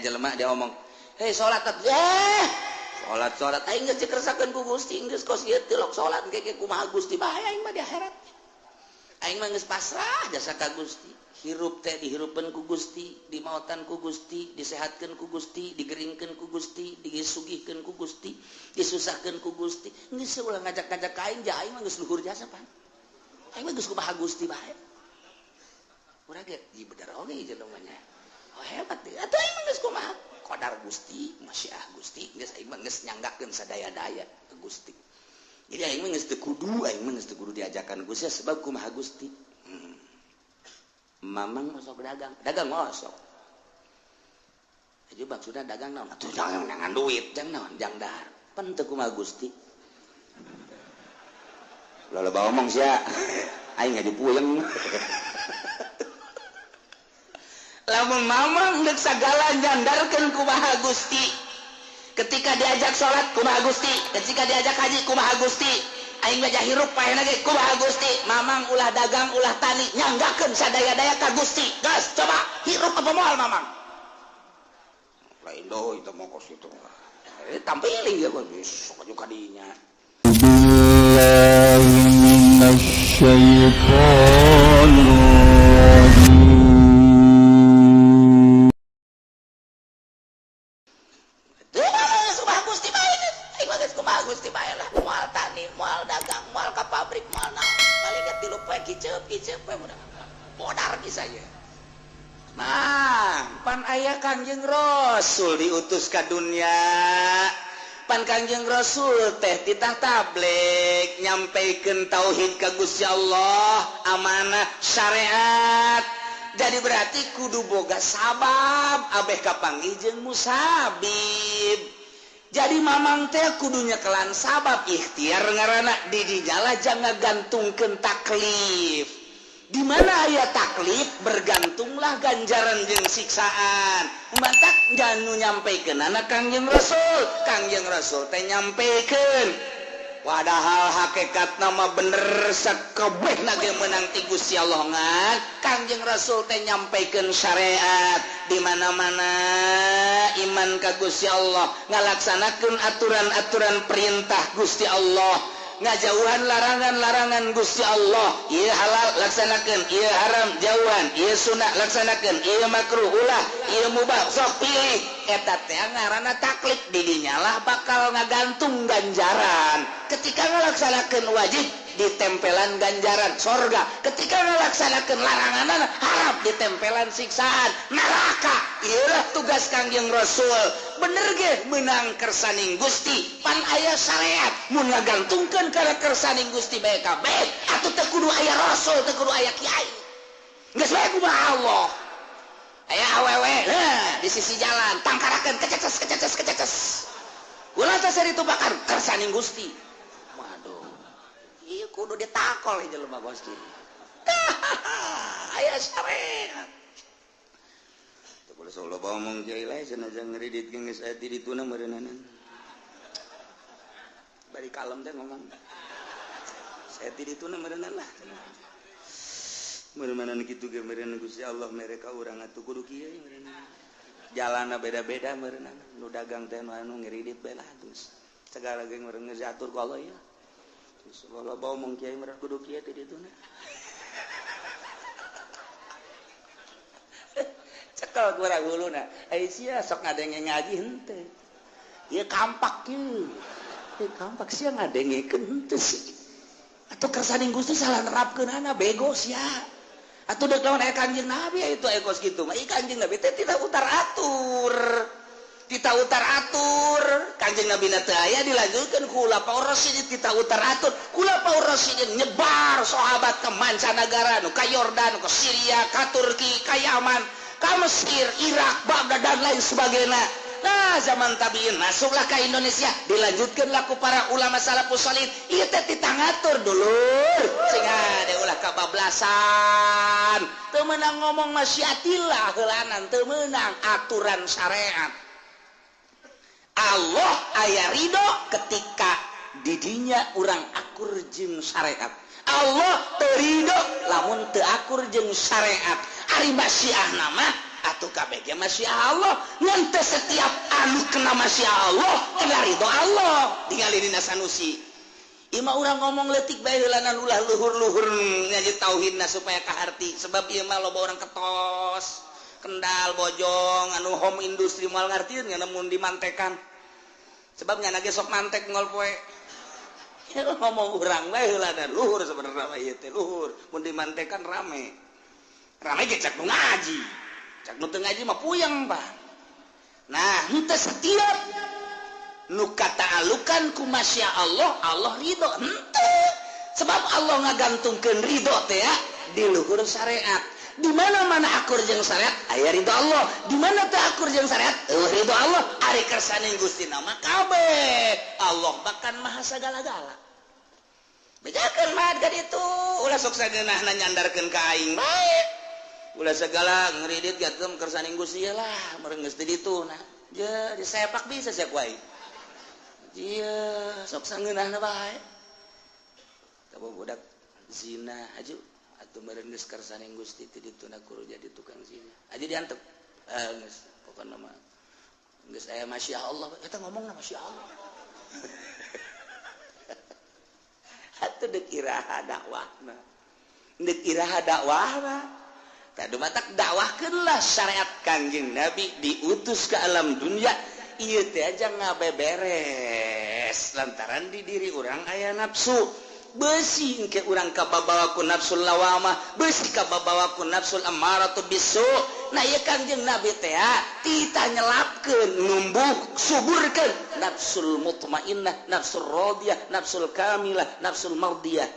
Jelema dia ngomong, "Hei, salat salat salat aing geus dikersakeun ku Gusti, geus kos ieu tilok salat ge kumaha Gusti bae aing mah di akhirat. Aing mah geus pasrah jasa ka Gusti. Hirup teh dihirupeun ku Gusti, dimautan ku Gusti, disehatkeun ku Gusti, digeringkeun ku Gusti, disugihkeun ku Gusti, disusahkeun ku Gusti. Geus ulah ngajak-ngajak ka aing, ja aing mah geus luhur jasa pan. Aing mah geus kumaha Gusti bae." Urang ge ieu bener oge jelema nya. Oh hebat deh. Atuh aing mah geus kumaha qadar Gusti, masyiah Gusti, geus aing mah geus nyanggakeun sadaya-daya ke Gusti. Jadi aing mah geus teu kudu, aing mah geus teu kudu diajakan Gusti sebab kumaha Gusti. Mamang masuk dagang, dagang masuk. Aja maksudnya dagang naon? Atuh jangan nangan duit, jang naon, jang dahar. Pan teu kumaha Gusti. Loba omong sia. Aing ngaju puyeng. Lamun mamang deuk sagala nyandarkeun kumaha Gusti. Ketika diajak salat kumaha Gusti, ketika diajak haji kumaha Gusti. Aing mah hirup paehna ge kumaha Gusti. Mamang ulah dagang, ulah tani, nyanggakeun sadaya-daya ka Gusti. Gas, coba hirup apa moal mamang? Lain deui teh mah kos kitu. Tampiling ya kos sok aju ka dinya. Billahi minasyaitonir rajim. Kumaha Gusti bae, aing mah geus kumaha Gusti bae lah. Moal tani, moal dagang, moal ka pabrik, moal naon. Paling ge 3 poe kiceup-kiceup we budak. Modar bisa ye. Mang, pan aya Kangjeng Rasul diutus ka dunia. Pan Kangjeng Rasul teh titah tabligh nyampaikan tauhid ka Gusti Allah, amanah syariat. Jadi berarti kudu boga sabab abeh kapanggih jeung musabib. Jadi mamang teh kudunya kelan sabab ikhtiar ngaranna di dinyala jangan gantungkeun taklif. Di mana aya taklif bergantunglah ganjaran jeung siksaan. Mantak janu nyampaikeun anak Kangjeng Rasul, Kangjeng Rasul teh nyampaikeun. Padahal hakikat nama bener sakabehna ge meunang ti Gusti Allah ngan Kangjeng Rasul teh nyampaikeun syariat di mana-mana iman ka Gusti Allah, ngalaksanakeun aturan-aturan perintah Gusti Allah, ngajauhan larangan-larangan Gusti Allah. Ieu halal laksanakeun, ieu haram jauhan, ieu sunah laksanakeun, ieu makruh ulah, ieu mubah sok pilih. Eta teh ngaranna taklif, di dinyalah bakal ngagantung ganjaran. Ketika ngalaksanakeun wajib ditempelan ganjaran sorga, ketika ngalaksanakeun larangan haram ditempelan siksaan neraka. Ieulah tugas Kangjeng Rasul. Bener ge meunang kersaning Gusti, pan aya syariat mun ngagantungkeun kana kersaning Gusti bae kabeh atuh teu kudu aya rasul, teu kudu aya kiai. Geus bae kumaha Allah. Aya awewe heuh di sisi jalan tangkarakeun kececes kececes kececes. Ulah teh ditumpakan kersaning Gusti. Waduh. Ieu kudu ditakol jelema Gusti. Aya syariat. Teu boleh loba omong kiai lae cenah jang ngridit geus aya di dituna meureunana. Bari kalem teh ngomong. Saya di dituna meureunana lah. Meureunana kitu ge meureun Gusti Allah mere ka urang atuh kudu kieu meureunana. Jalanna beda-beda meureunana. Nu dagang teh anu ngiridit bae lah terus. Segala ge meureun geus diatur ku Allah ya. Terus loba omong kiai meureun kudu kieu teh dituna. Cekel ku urang huluna. Ai sia sok ngadenge ngaji henteu. Ieu kampak ieu. Ieu kampak sia ngadengekeun henteu sih. Atuh kersaning Gusti salah nerapkeunana bego sia. Atuh deuk lawan aya Kangjeng Nabi itu aya kos kitu mah. Ieu Kangjeng Nabi teh tidak utar atur. Tita utar atur. Kangjeng Nabi na teu aya dilanjutkeun ku Khulafaur Rasyidin tita utar atur. Khulafaur Rasyidin nyebar sahabat ke mancanagara, nu ka Yordan, ke Syria, ka Turki, ka Yaman, ka Mesir, Irak, Baghdad dan lain sebagainya. Nah, zaman tabiin masuklah ke Indonesia, dilanjutkanlah ku para ulama salafus sholih. Ieu teh titah ngatur dulur. Sing ade ulah kabablasan. Teu meunang ngomong masyiatillah heulanan, teu meunang aturan syariat. Allah aya ridho ketika didinya urang akur jeung syariat. Allah teu ridho lamun teu akur jeung syariat. Ari masyiah nama Atuh kabeh ge Masya Allah. Ngan teu setiap anu kena Masya Allah kena ridho Allah. Tingali dina Sanusi. Ieu mah urang ngomong leutik bae heulanan, ulah luhur-luhur ngaji tauhidna supaya kaharti. Sebab ieu mah loba orang ketos, Kendal, Bojong, anu home industri moal ngartieun nya mun dimantekan. Sebab nyana ge sok mantek ngol poe. Ya, ngomong urang bae heulanan luhur, sebenarnya mah ieu teh luhur. Mun dimantekan rame. Rame ge cak nu ngaji. Cak nu teu ngaji mah puyeng, Pak. Nah, henteu setiap nu kataalukan ku Masya Allah, Allah ridho. Henteu. Sebab Allah ngagantungkeun ridho teh ya di luhur syariat. Di mana-mana akur jeung syariat aya ridho Allah. Di mana teu akur jeung syariat eueuh ridho Allah. Ari kersaning Gusti mah kabeh. Allah bahkan maha sagala-gala. Bejakeun mah ka ditu, ulah sok sageunahna nyandarkeun ka aing bae. Ulah segala ngeridit gatem kersaning Gusti lah, meureun geus di ditu nah. Je disepak bisa sia ku aing. Iya, sok sangeunahna bae. Tah budak zina aju atuh meureun geus kersaning Gusti ti dituna kudu jadi tukang zina. Aja diantep. Geus pokona mah geus aya Masya Allah, eta ngomongna Masya Allah. Atuh deuk iraha dakwahna. Deuk iraha dakwahna. Tah dumatak dakwahkeunlah syariat Kangjeng Nabi diutus ke alam dunia. Ieu teh aja ngabeberes lantaran di diri urang aya nafsu. Besi engke urang kababawa ku nafsul lawamah, besi kababawa ku nafsul amaratu bisu. Nah ieu Kangjeng Nabi teh tita nyelapkeun, numbuh, suburkeun nafsul mutmainnah, nafsul radiyah, nafsul kamilah, nafsul mardiyah.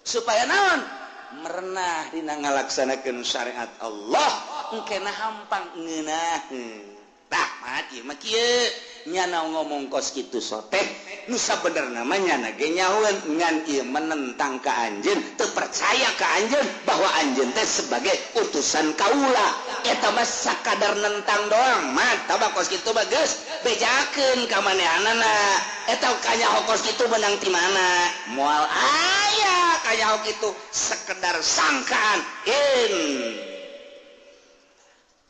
Supaya naon? Merenah dina ngalaksanakeun syariat Allah, engkena hampang ngeunaheun. Tah mah ieu mah kieu nyana ngomong kos kitu soteh nu sabenerna mah nyana ge nyahoeun ngan ieu menentang ka anjeun, teu percaya ka anjeun bahwa anjeun teh sebagai utusan kaula. Eta mah sakadar nentang doang mah tah kos kitu mah geus bejakeun ka manehanana. Eta kanyaho kos kitu menang ti mana? Moal aya kanyaho kitu, sekedar sangkaan. In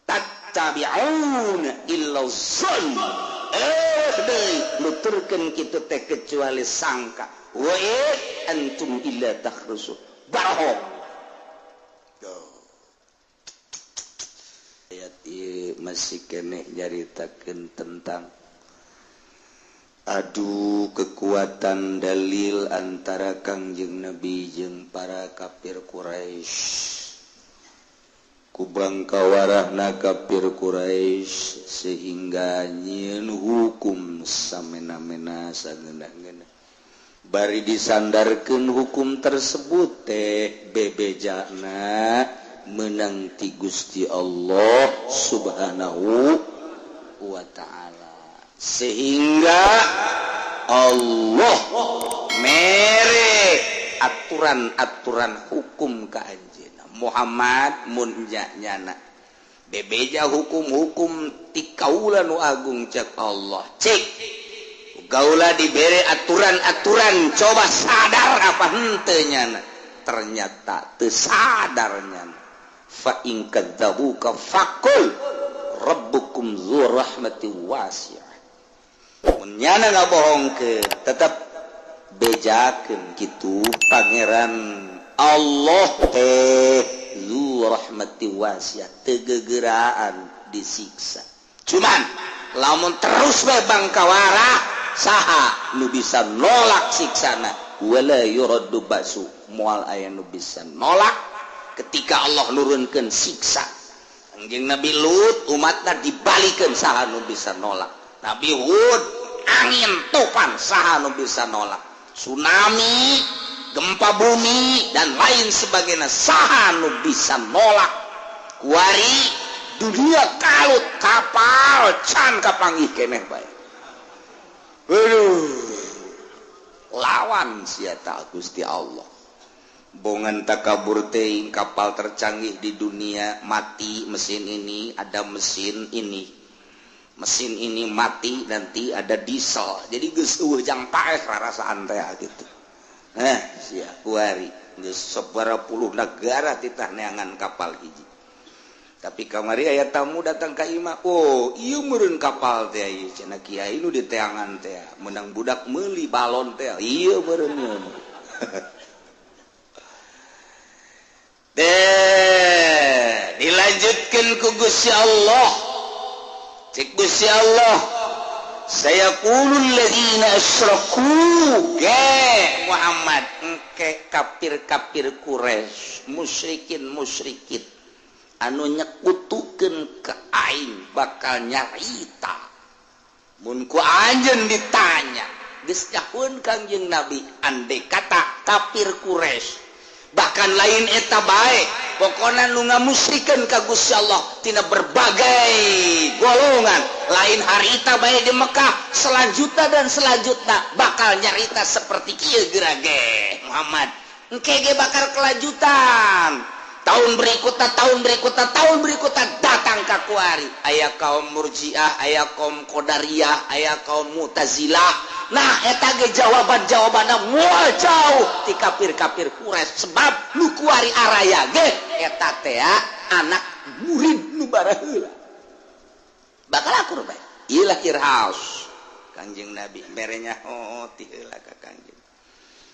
tattabi'un illa zon. Deui nuturkeun kitu teh kecuali sangka. Wa antum illa takhrusu. Barahong. Ayat ieu masih keneh nyaritakeun tentang adu kekuatan dalil antara Kangjeng Nabi jeung para kafir Quraisy. Kubang kawarahna kafir Quraisy sehingga nyieun hukum samena-mena sangeunah-ngeunah. Bari disandarkeun hukum tersebut teh bebejana meunang ti Gusti Allah Subhanahu wa ta'ala. Sehingga Allah mere aturan-aturan hukum ka anjeunna Muhammad mun nyana bebeja hukum-hukum ti kaula nu agung cek Allah. Cek kaula dibere aturan-aturan, coba sadar apa henteu nyana. Ternyata teu sadar nyana. Fa in kadzabuka faqul rabbukum dzu rahmati wasi'ah. Mun nyana ngabohongkeun tetep bejakeun kitu Pangeran Allah teh dzu rahmati wasi'ah, teu gegeraan disiksa. Cuman lamun terus bae bangkawara saha nu bisa nolak siksana, wala yuraddu ba'su, moal aya nu bisa nolak ketika Allah nurunkeun siksa. Kangjeng Nabi Lut umatna dibalikeun, saha nu bisa nolak. Nabi Hud angin topan, saha nu bisa nolak. Tsunami, gempa bumi dan lain sebagainya, saha nu bisa nolak. Kuari dunia kalut kapal can kapanggih keneh bae. Aduh, lawan sia ta Gusti Allah. Bongan takabur teuing kapal tercanggih di dunia mati mesin ini, ada mesin ini. Mesin ini mati nanti ada diesel. Jadi geus eueuh jang paeh rarasaan teh gitu. Sia kuari geus sabaraha puluh negara titah neangan kapal hiji. Tapi kamari aya tamu datang ka imah, oh ieu meureun kapal teh ieu cenah kiai nu di teangan teh menang budak meuli balon teh ieu meureun ieu. Teh dilanjutkeun ku Gusti Allah. Cek Gusti Allah, sayaqulul ladzina asyraku ge Muhammad engke kafir-kafir Quraisy, musyrikin-musyrikin anu nyekutukeun ke aing bakal nyarita. Mun ku anjeun ditanya, geus nyahueun Kangjeng Nabi andai kata kafir Quraisy bahkan lain eta bae, pokona nu ngamusrikeun ka Gusti Allah tina berbagai golongan, lain harita bae di Mekah, selanjutna dan selanjutna bakal nyarita seperti kieu gerage Muhammad. Engke ge bakal kelanjutan. Tahun berikutnya, tahun berikutnya, tahun berikutnya datang ka kuari. Aya kaum Murji'ah, aya kaum Qadariyah, aya kaum Mu'tazilah. Nah, eta ge jawaban-jawabanna moal jauh ti kafir-kafir Quraisy sebab nu kuari araya ge eta teh anak murid nu baraheula. Bakal akur bae. Ieu lah irhaus Kangjeng Nabi merenya oh ti heula ka Kangjeng.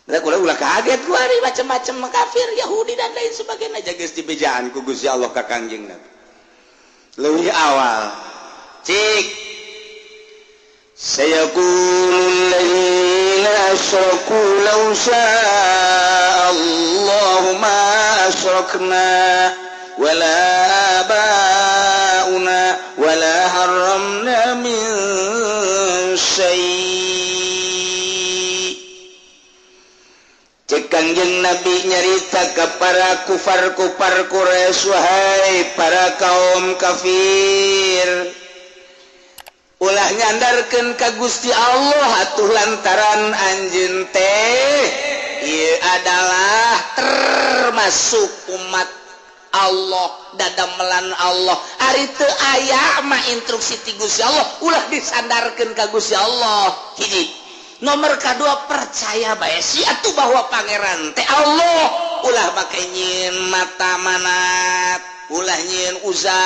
Da kula ulah kaget kuari macam-macam kafir Yahudi dan lain sebagainya geus dibejaan ku Gusti Allah ka Kangjeng Nabi. Leuwih awal cik sayaqulul ladzina asyraku law syaa Allahu ma asyrakna wala abauna wala harramna min syai'. Cek Kangjeng Nabi nyarita ka para kufar-kufar Quraisy, wahai para kaum kafir, ulah nyandarkeun ka Gusti Allah atuh lantaran anjeun teh ieu adalah termasuk umat Allah, dadamelan Allah. Ari teu aya mah instruksi ti Gusti Allah, ulah disandarkeun ka Gusti Allah. Hiji. Nomor kadua percaya bae si atuh bahwa pangeran teh Allah, ulah make nyieun mata manat, ulah nyieun uza,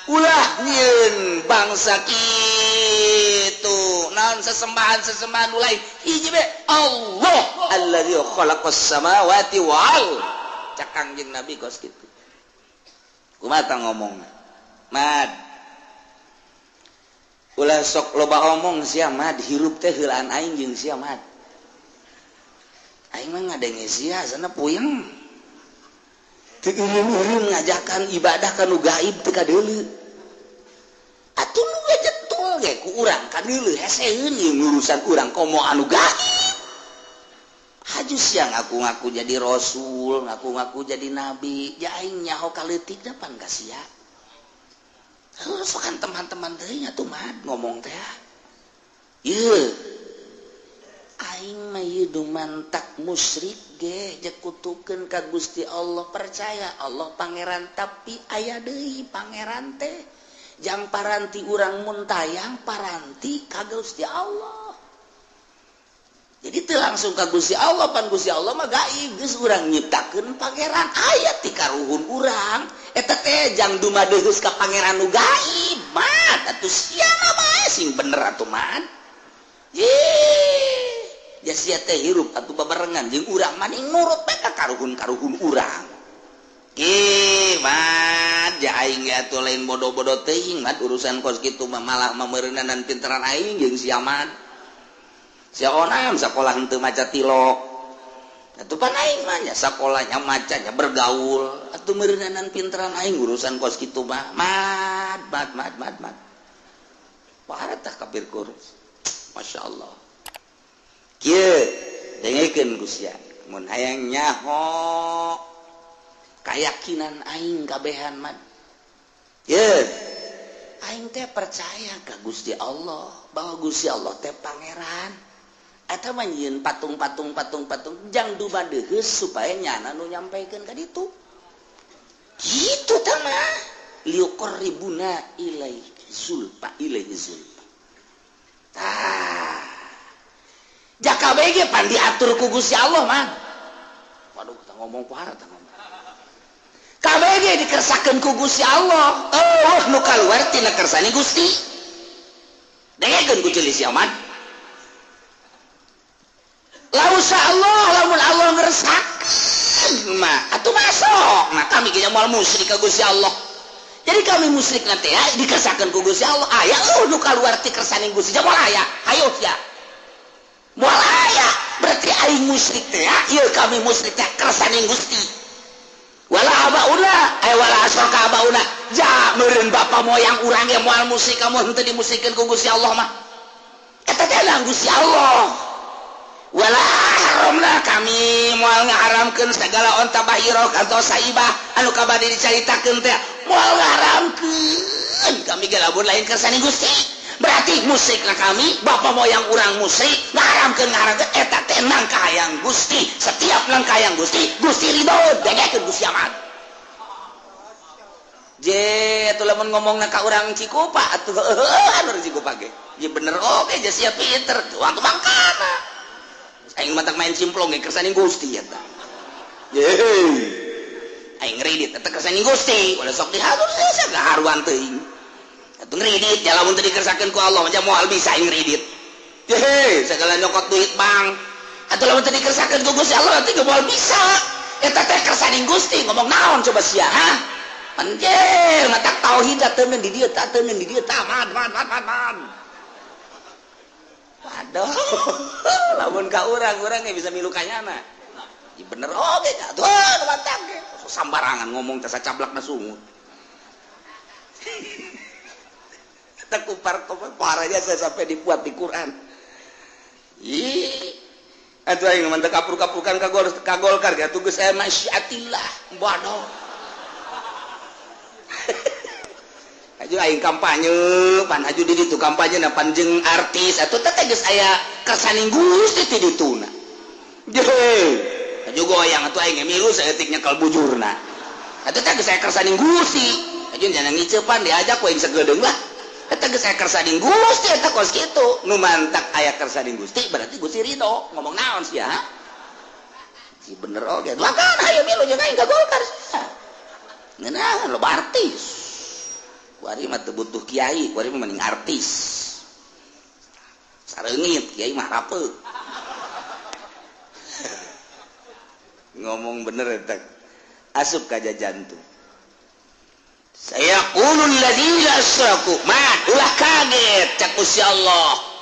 ulah nyieun bangsa kitu naon sesembahan-sesembahan nu lain. Hiji bae Allah allazi khalaqas samawati wal. Cak Kangjeng Nabi kos kitu. Kumaha tah ngomongna? Mad. Ulah sok loba omong sia mad, hirup teh heulaan aing jeung sia mad. Aing mah ngadenge sia sana puyeng. Teu eureun-eureun ngajakan ibadah ka nu gaib teu kadeuleu. Atuh nu ngajetul ge ku urang kadeuleu heseeun ieu urusan urang komo anu gaib. Haju sia ngaku-ngaku jadi rasul, ngaku-ngaku jadi nabi, ja aing nyaho kaleutik da pan ka sia. Terus kan teman-teman teh nya tuh mad ngomong teh. Ieu aing mah ieu dumantak musyrik ge jekutukeun ka Gusti Allah, percaya Allah pangeran tapi aya deui pangeran teh jang paranti urang mun tayang paranti ka Gusti Allah. Jadi teu langsung ka Gusti Allah, pan Gusti Allah mah gaib, geus urang nyiptakeun pangeran aya ti karuhun urang. Eta teh jang dumadeus ka pangeran nu gaib mah atuh sia bae sing bener atuh mah. Ye, ja sia teh hirup atuh babarengan jeung urang maning nurut bae ka karuhun-karuhun urang. Ih, mah ja aing ge atuh lain bodoh-bodoh teuing mah urusan kos kitu mah malah mameureunanan pinteran aing jeung sia mah. Sia onam sakolah henteu maca tilok. Atuh pan aing mah nya sakolahnya macanya bergaul. Atuh meureunanan pinteran aing urusan kos kitu mah. Mad mad mad mad mad. Parah tah kafir Quraisy. Masya Allah. Kieu dengekeun ku sia. Mun hayang nyaho kayakinan aing kabehan mah. Kieu aing teh percaya ka Gusti Allah bahwa Gusti Allah teh pangeran. Eta mah nyieun patung-patung-patung-patung jang dumadeheus supaya nyana nu nyampaikeun ka ditu. Kitu tah mah liuqarribuna ilaihi zulfa ilaihi zulfa. Tah. Jaka bae ge pan diatur ku Gusti Allah mah. Waduh, tah ngomong ku harta ngomong. Kabeh KBG dikersakeun ku Gusti Allah. Oh, nu kaluar tina kersane Gusti. Dengekeun ku ceuli sia man. Lausa Allah lamun Allah ngersakeun mah atuh masuk. Nah kami ge moal musyrik ka Gusti Allah. Jadi kami musyrik nanti ya dikersakeun ku Gusti Allah. Aya eueuh nu kaluar ti kersane Gusti moal aya. Hayo sia. Moal aya. Berarti aing musyrik teh ya, ieu kami musyrik teh kersane Gusti. Wala abauna, wala asraka abauna. Ja meureun bapa moyang urang ge moal musyrik kamu henteu dimusyrikeun ku Gusti Allah mah. Eta teh Gusti Allah. Wala haramna kami moal ngaharamkeun segala onta bahirah atau saibah anu kabadi dicaritakeun teh moal ngaharamkeun kami ge lamun lain kersane Gusti. Berarti musyrikna kami bapa moyang urang musyrik ngaharamkeun eta teh nang kahayang Gusti. Setiap nang kahayang Gusti, Gusti ridho dengekeun Gusti amat. Je atuh lamun ngomongna ka urang Cikupa atuh heueuh anu Cikupa ge. Ye bener oge je sia pinter waktu mangkana. Aing matak main simplong ge kersane Gusti eta. Ye. Aing ngridit eta kersane Gusti, ulah sok dihatur sia haruan teuing. Atuh ngridit ya lamun teu dikersakeun ku Allah mah moal bisa aing ngridit. Ye, sagala nyokot duit bank. Atuh lamun teu dikersakeun ku Gusti Allah teh moal bisa. Eta teh kersane Gusti ngomong naon coba sia, ha? Anjir, matak tauhid teu di dieu tah teu di dieu tah man man man man. Waduh, lamun ka urang ge bisa milu kanyana. Ya bener oge atuh mantap ge. Sambarangan ngomong teh sacablakna sungut. Eta kupar parahnya saya sampai dibuat di Quran. Ih, atuh aing mah teu kapur-kapukan ka Golkar ge atuh geus aya masyiatillah. Waduh. Aju aing kampanye, pan aju di ditu kampanye na panjeng artis atuh teh geus aya kersaning Gusti ti dituna. Jeh, aju goyang atuh aing milu saeutik nyekel bujurna. Atuh teh geus aya kersaning Gusti. Aju jangan ngiceupan diajak ku aing sagedeung lah. Eta geus aya kersaning Gusti eta kos kitu. Nu mantak aya kersaning Gusti berarti Gusti ridho. Ngomong naon sia? Si bener oge. Makan hayu milu jeung aing ka Golkar sia. Ngeunah loba artis. Kuari mah teu butuh kiai, kuari mah mending artis. Sareungit kiai mah rapeuk. Ngomong bener eta. Asup ka jantung. Sayaqulul ladzina asyraku, mat ulah kaget cak Gusti Allah.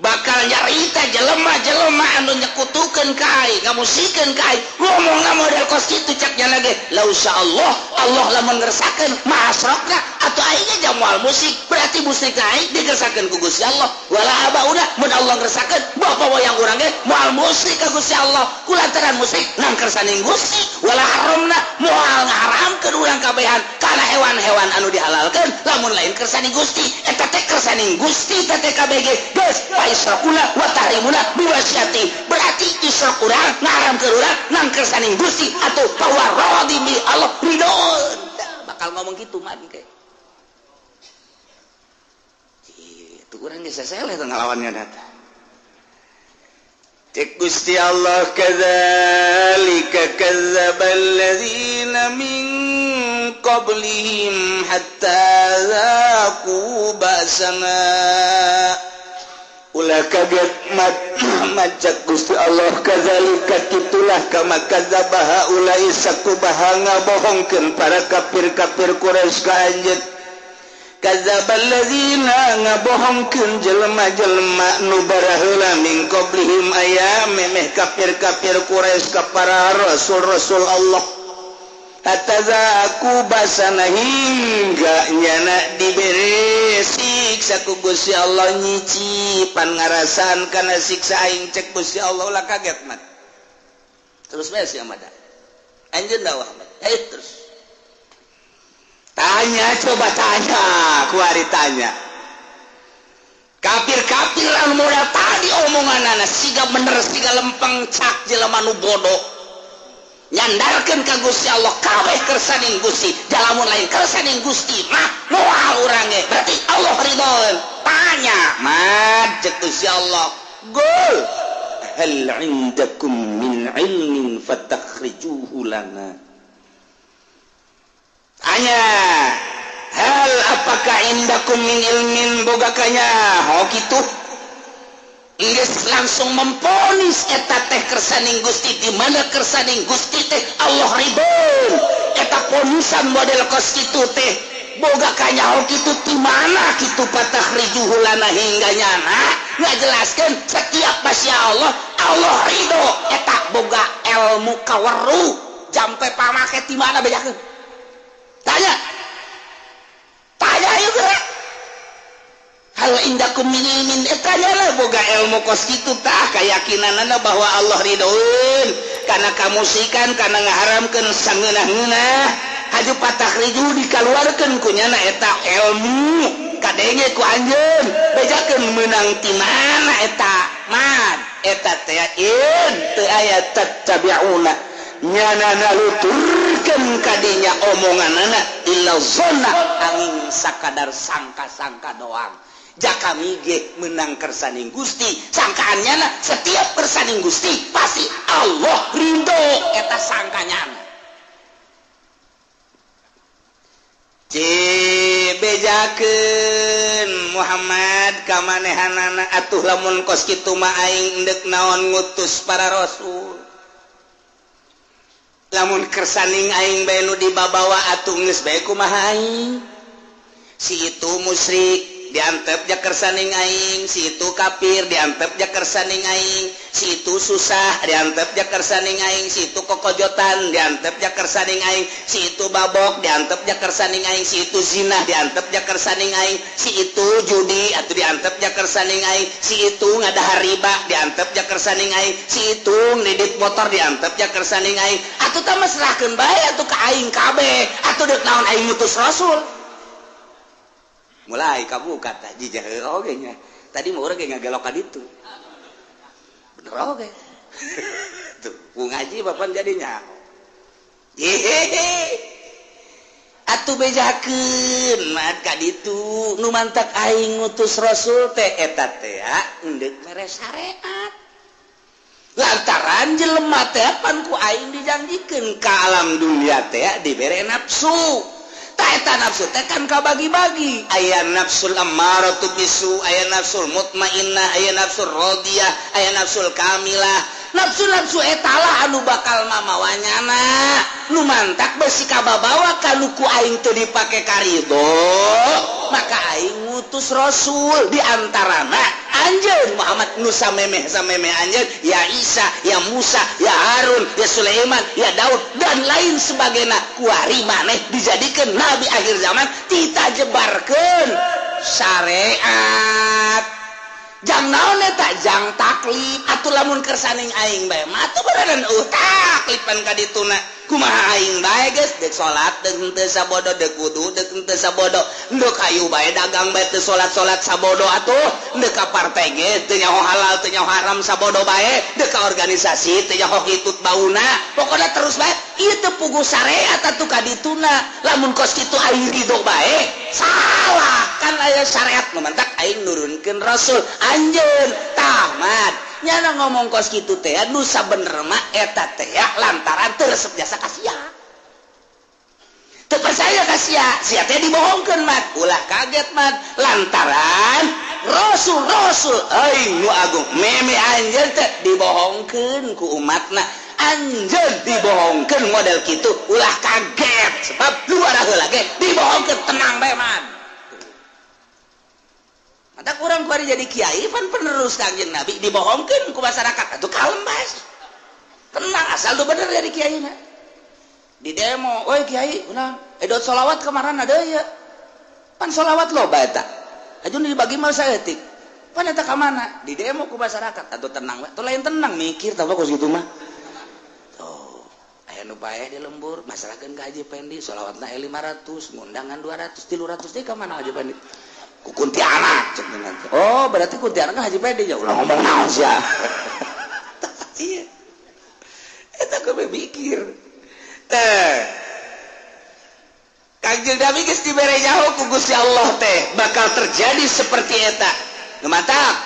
Bakal nyarita jelema-jelema anu nyekutukeun ka aing, ngamusikeun ka aing, ngomongna model kos kitu cak nya lagi. Lausa Allah, Allah lamun ngersakeun masrokna atuh aing ge moal musik, berarti musik aing dikersakeun ku Gusti Allah. Wala abauna mun Allah ngersakeun bapa moyang urang ge moal musik ka Gusti Allah. Kulantaran musik nang kersaning Gusti, wala haramna moal ngaharamkeun urang kabehan kana hewan-hewan anu dihalalkeun lamun lain kersaning Gusti. Eta teh kersaning Gusti teh KBG. Geus israkuna wa tahrimuna biwasyati, berarti israk urang ngaharamkeun urang nang kersaning Gusti atuh pawaradi bi Allah ridho. Bakal ngomong kitu mah ke. Itu urang geus saseleh teh ngalawannya data. Cek Gusti Allah kadzalika kadzdzabal ladzina min qablihim hatta dzaqu ba'sana. Ulah kaget macak Gusti Allah kadzalika kitulah kama kadzdzaba haula'i sakubaha ngabohongkeun para kafir-kafir Quraisy ka anjeun. Kadzdzabal ladzina ngabohongkeun jelema-jelema nu baraheula min qablihim aya memeh kafir-kafir Quraisy ka para rasul-rasul Allah. Hatta basana hingga nyana dibere siksa ku Gusti Allah nyicipan ngarasan kana siksa aing cek Gusti Allah ulah kaget mat. Terus bae sia mada. Anjeun dakwah mat. Terus. Tanya coba tanya, kuari tanya. Kafir-kafir anu modal tadi omonganana siga bener siga lempeng cak jelema nu bodoh. Nyandarkeun ka Gusti Allah kabeh kersaning Gusti, jalamun lain kersaning Gusti mah moal urang ge berarti Allah ridhoeun. Tanya mad cek Gusti Allah gol hal indakum min ilmin fatakhrijuhu lana. Tanya, hal apakah indakum min ilmin boga kanyaho kitu? Geus langsung memponis eta teh kersaning Gusti, di mana kersaning Gusti teh Allah ridho. Eta ponisan model kos kitu teh boga kanyaho kitu di mana kitu patakhrijuhu lana hingga nyana ngajelaskeun setiap masya Allah Allah ridho eta boga ilmu kaweru jampe pamake di mana bejakeun. Tanya tanya yuk geura. Hal indakum min ilmin eta lah boga ilmu kos kitu tah keyakinanana bahwa Allah ridhoeun kana kamusikan kana ngaharamkeun sangeunah-ngeunah haju patakhriju dikaluarkeun ku nyana eta ilmu kadenge ku anjeun bejakeun meunang ti mana eta mad eta teh in teu aya tattabi'una nyana naluturkeun kadinya omonganana illa zonna angin sakadar sangka-sangka doang. Jaka mige menang kersaning Gusti sangkaannya na setiap kersaning Gusti pasti Allah ridho eta sangkanya. Bejakeun Muhammad kamanehanana atuh lamun kos kitu mah aing endek naon ngutus para rasul lamun kersaning aing bae nu dibabawa atuh geus bae kumaha aing si itu musyrik diantep ja kersaning aing, si itu kafir diantep ja kersaning aing, si itu susah diantep ja kersaning aing, si itu kokojotan diantep ja kersaning aing, si itu babok diantep ja kersaning aing, si itu zina diantep ja kersaning aing, si itu judi atuh diantep ja kersaning aing, si itu ngadahar riba diantep ja kersaning aing, si itu ngedit motor diantep ja kersaning aing, atuh tah mesrahkeun bae atuh ka aing kabeh, atuh deuk naon aing ngutus rasul. Mulai kamu kata jijah oge nya tadi mah urang ge ngagelok ka ditu bener oge tuh ku ngaji bapan jadinya hehehe atuh bejakeun mah ka ditu nu mantak aing ngutus rasul teh eta teh endek mere syariat lantaran jelema teh pan ku aing dijanjikeun ka alam dunia teh dibere nafsu. Eta nafsu teh kan kabagi-bagi aya nafsul ammaratu bisu aya nafsul mutmainnah aya nafsul radiyah aya nafsul kamilah. Nafsu-nafsu eta lah anu bakal mamawanyana nu mantak besi kababawa kanu ku aing teu dipake karidho maka aing ngutus rasul di antarana anjeun Muhammad nu samemeh samemeh anjeun ya Isa ya Musa ya Harun ya Sulaiman ya Daud dan lain sebagainya kuari maneh dijadikeun nabi akhir zaman tita jebarkeun syariat jang naon eta jang taklif atuh lamun kersaning aing bae mah atuh beneran taklipan ka dituna kumaha aing bae geus deuk salat deuk henteu sabodo deuk wudu deuk henteu sabodo deuk hayu bae dagang bae teu salat-salat sabodo atuh deuk ka partai ge teu nyaho halal teu nyaho haram sabodo bae deuk ka organisasi teu nyaho hitut bauna pokona terus bae ieu teu puguh syariat atuh ka dituna lamun kos kitu aing ridho bae salah kan aya syariat nu mantak aing nurunkeun rasul anjeun tamat nyana ngomong kos kitu teh nu sabener mah eta teh lantaran teu resep jasa ka sia teu percaya ka sia sia teh dibohongkeun mat ulah kaget mat lantaran rasul-rasul aing nu agung meme anjeun teh dibohongkeun ku umatna anjeun dibohongkeun model kitu ulah kaget sebab luar heula ge dibohongkeun tenang bae mat. Mata kurang kuari jadi kiai pan penerus Kangjeng Nabi dibohongkeun ku masyarakat atuh kalem bae. Tenang asal lu bener jadi kiai na. Di demo, oi kiai, ulah edot solawat kemarin ada ya. Pan solawat loba eta. Ajun dibagi mah saeutik. Pan eta ka mana? Di demo ku masyarakat atuh tenang bae. Tuh lain tenang mikir tah kos kitu mah. Tuh, aya nu paeh di lembur, masrahkeun ka Haji Pendi solawatna 500, ngundangan 200, 300 teh ka mana Haji Pendi? Ku kuntianak cek nanti. Oh, berarti kuntianak kan Haji Pendi ya ulah ngomong naon sia. Iya. Eta kudu mikir. Teh. Kangjeng Nabi geus dibere nyaho ku Gusti Allah teh bakal terjadi seperti eta. Nu mantap.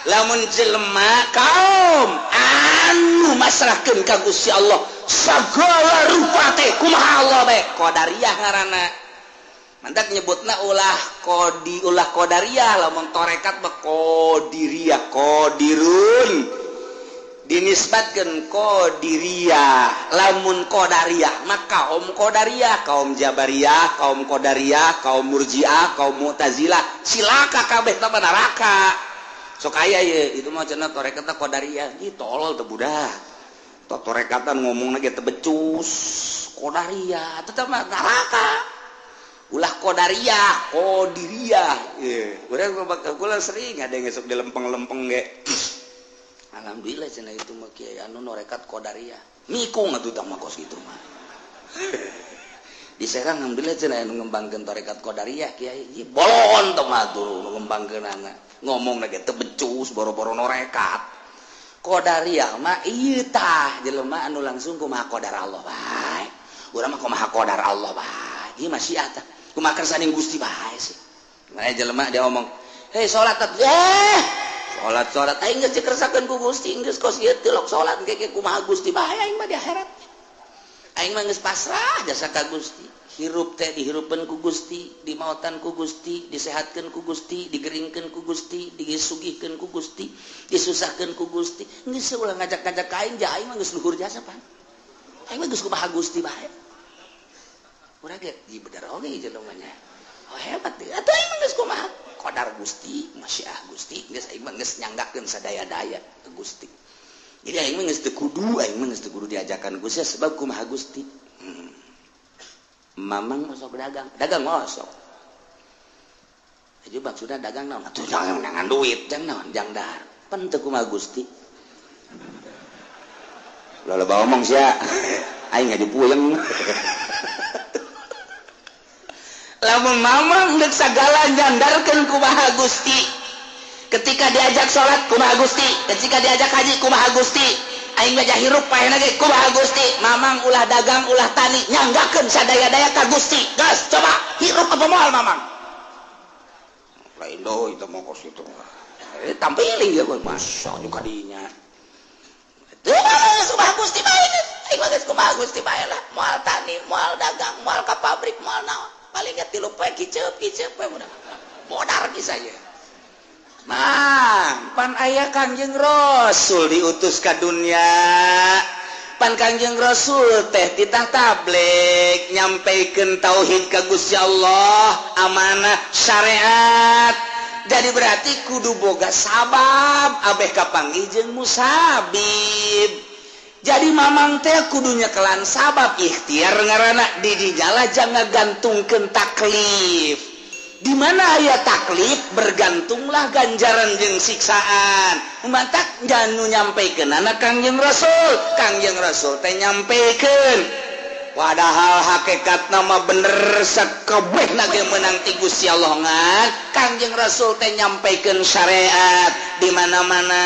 Lamun jelema kaum anu masrahkeun ka Gusti Allah Segala rupa teh kumaha Allah bae qadariyah ngaranna. Mantak nyebutna ulah qodi ulah qadariyah lamun tarekat mah qadiriyah qadirun. Dinisbatkeun qadiriyah lamun qadariyah maka kaum qadariyah kaum jabariyah kaum qadariyah kaum murji'ah kaum mu'tazilah silaka kabeh teh neraka sok aya ye itu mah cenah tarekatna qadariyah ieu tolol teh budak teh tarekatan ngomongna ge teu becus qadariyah tetep mah neraka ulah qadariyah qadiriyah ye urang kula sering ada yang sok dilempeng-lempeng ge. Alhamdulillah cenah itu mah kiai anu norekat qadariyah. Mikung atuh tah mah kos kitu mah. Di Serang alhamdulillah cenah anu ngembangkeun tarekat qadariyah kiai. Ieu bolon teh mah atuh nu ngembangkeunana. Ngomongna ge teu becus boro-boro norekat. Qadariyah mah ieu tah jelema anu langsung kumaha qadar Allah bae. Urang mah kumaha qadar Allah bae. Ieu masyiah tah. Kumaha kersaning Gusti bae sih. Mana jelema dia ngomong, "Hei salat teh." Salat-salat aing geus dikersakeun ku Gusti geus kos ieu tilok salat engke kumaha Gusti bae aing mah di akhirat. Aing mah geus pasrah jasa ka Gusti. Hirup teh dihirupeun ku Gusti, dimautan ku Gusti, disehatkeun ku Gusti, digeringkeun ku Gusti, disugihkeun ku Gusti, disusahkeun ku Gusti. Geus ulah ngajak-ngajak ka aing, ja aing mah geus luhur jasa pan. Aing mah geus kumaha Gusti bae. Urang ge di bener oge jelema nya. Oh hebat teh. Atuh aing mah geus kumaha qadar Gusti, masyiah Gusti, geus aing mah geus nyanggakeun sadaya-daya ke Gusti. Jadi aing mah geus teu kudu, aing mah geus teu kudu diajakan Gusti sebab kumaha Gusti. Mamang osok dagang, dagang osok. Jadi maksudna dagang naon? Atuh jangan menangan duit, jang naon, jang dahar. Pan teu kumaha Gusti. Loba omong sia. Aing ngaju puyeng. Lamun mamang deuk sagala nyandarkeun kumaha Gusti. Ketika diajak salat kumaha Gusti, ketika diajak haji kumaha Gusti, aing mah hirup paehna ge kumaha Gusti. Mamang ulah dagang ulah tani nyanggakeun sadaya-daya ka Gusti. Gas coba hirup apa moal mamang? Lain deui teh mah kos kitu. Tampiling ge masa juga dinya. Teu kumaha Gusti bae. Aing mah geus kumaha Gusti bae lah. Moal tani, moal dagang, moal ka pabrik, moal naon. Paling ge 3 poe kiceup-kiceup we budak. Modar bisa ye. Mang, pan aya Kangjeng Rasul diutus ka dunia. Pan Kangjeng Rasul teh titah tabligh nyampaikan tauhid ka Gusti Allah, amanah syariat. Jadi berarti kudu boga sabab abeh kapanggih jeung musabib. Jadi mamang teh kudunya kelan sabab ikhtiar ngaranna di dinyala jangan gantungkeun taklif. Di mana aya taklif bergantunglah ganjaran jeung siksaan. Mantak janu nyampaikeunana Kangjeng Rasul, Kangjeng Rasul teh nyampeikeun. Padahal hakikatna mah bener sakabehna ge meunang ti Gusti Allah ngan Kangjeng Rasul teh nyampaikan syariat di mana-mana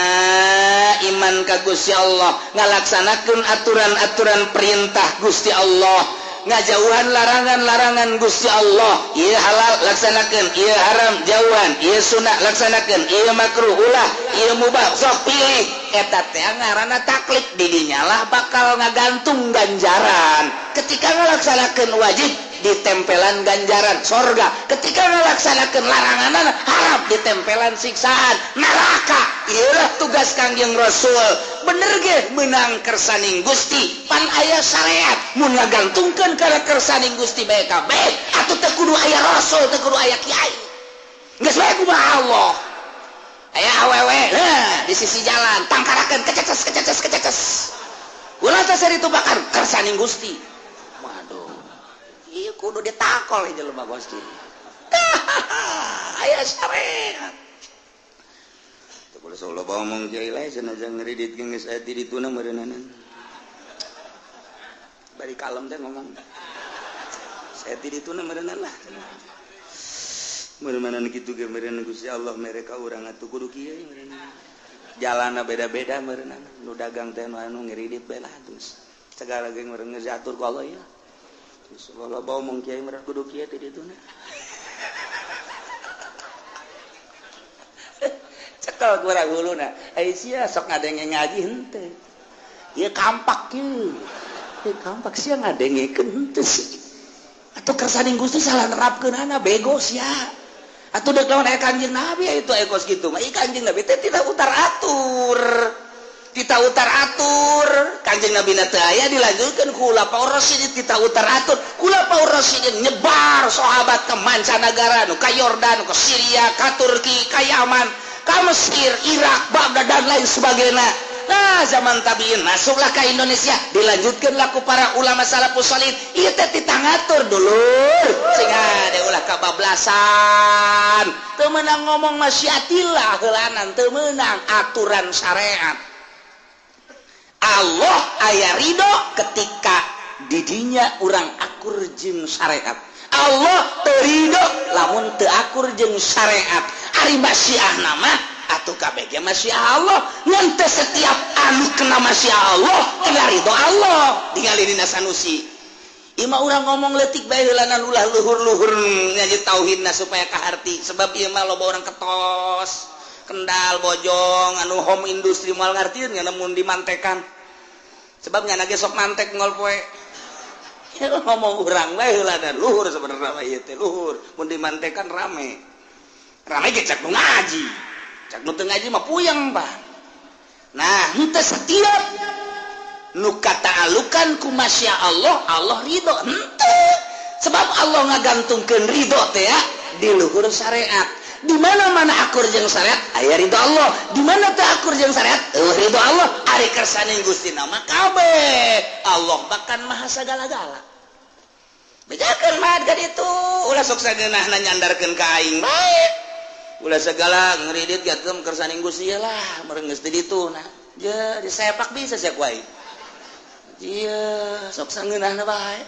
iman ka Gusti Allah, ngalaksanakeun aturan-aturan perintah Gusti Allah, ngajauhan larangan-larangan Gusti Allah. Ieu halal laksanakeun, ieu haram jauhan, ieu sunah laksanakeun, ieu makruh ulah, ieu mubah sok pilih. Eta teh ngaranna taklif, di dinyalah bakal ngagantung ganjaran. Ketika ngalaksanakeun wajib ditempelan ganjaran sorga, ketika ngalaksanakeun larangan haram ditempelan siksaan neraka. Ieulah tugas Kangjeng Rasul. Bener ge meunang kersaning Gusti, pan aya syariat mun ngagantungkeun kana kersaning Gusti bae kabeh atuh teu kudu aya rasul, teu kudu aya kiai. Geus bae kumaha Allah. Aya awewe heuh di sisi jalan tangkarakeun kececes kececes kececes. Ulah teh seri tubakan kersaning Gusti. Waduh. Ieu kudu ditakol jelema Gusti. Aya syariat. Teu boleh loba omong kiai lae cenah jang ngridit geus aya di dituna meureunana. Bari kalem teh ngomong. Saya di dituna meureunana lah. Meureunana kitu ge meureun Gusti Allah mere ka urang atuh kudu kieu meureunana. Jalanna beda-beda meureunana. Nu dagang teh anu ngiridit bae lah terus. Segala ge meureun geus diatur ku Allah ya. Terus loba omong kiai meureun kudu kieu teh dituna. Cekel kurang huluna. Ai sia sok ngadenge ngaji henteu. Ieu kampak ieu. Kampak sia ngadengekeun henteu sih. Atuh kersaning Gusti salah nerapkeunana bego sia. Atuh deuk lawan aya Kanjeng Nabi itu aya kos kitu mah. Ieu Kanjeng Nabi teh tidak utar atur. Tita utar atur. Kanjeng Nabi na teu aya dilanjutkeun ku Khulafaur Rasyidin tita utar atur. Khulafaur Rasyidin nyebar sahabat ke mancanagara nu ka Yordan, ke Syria, ka Turki, ka Yaman, ka Mesir, Irak, Baghdad dan lain sebagainya. Nah, zaman tabiin masuklah ke Indonesia, dilanjutkanlah ku para ulama salafus sholih. Ieu teh tita ngatur dulur. Sing ade ulah kabablasan. Teu meunang ngomong masyiatillah heulanan, teu meunang aturan syariat. Allah aya ridho ketika didinya urang akur jeung syariat. Allah teu ridho lamun teu akur jeung syariat. Ari masyiah nama atuh kabeh ge masyiah Allah. Ngan teu setiap anu kena masyiah Allah kena ridho Allah. Tingali dina Sanusi. Ieu mah urang ngomong leutik bae heulanan ulah luhur-luhur ngaji tauhidna supaya kaharti. Sebab ieu mah loba orang ketos, Kendal, Bojong, anu home industri moal ngartieun nya mun dimantekan. Sebab nya ge sok mantek ngol poe. Ya ngomong urang bae heulanan luhur sebenarnya mah ieu teh luhur. Mun dimantekan rame. Rame ge cak nu ngaji. Cak nu teu ngaji mah puyeng, Pak. Nah, henteu setiap nu kataalukan ku masya Allah, Allah ridho henteu. Sebab Allah ngagantungkeun ridho teh ya di luhur syariat. Di mana-mana akur jeung syariat aya ridho Allah, di mana teu akur jeung syariat eueuh ridho Allah. Ari kersaning Gusti nama kabeh. Allah bahkan maha sagala-gala. Bejakeun mah ka ditu, ulah sok sageunahna nyandarkeun ka aing bae. Ulah segala ngeridit gatem kersaning Gusti lah, meureun geus di ditu nah. Je disepak bisa sia ku aing. Iya, sok sangeunahna bae.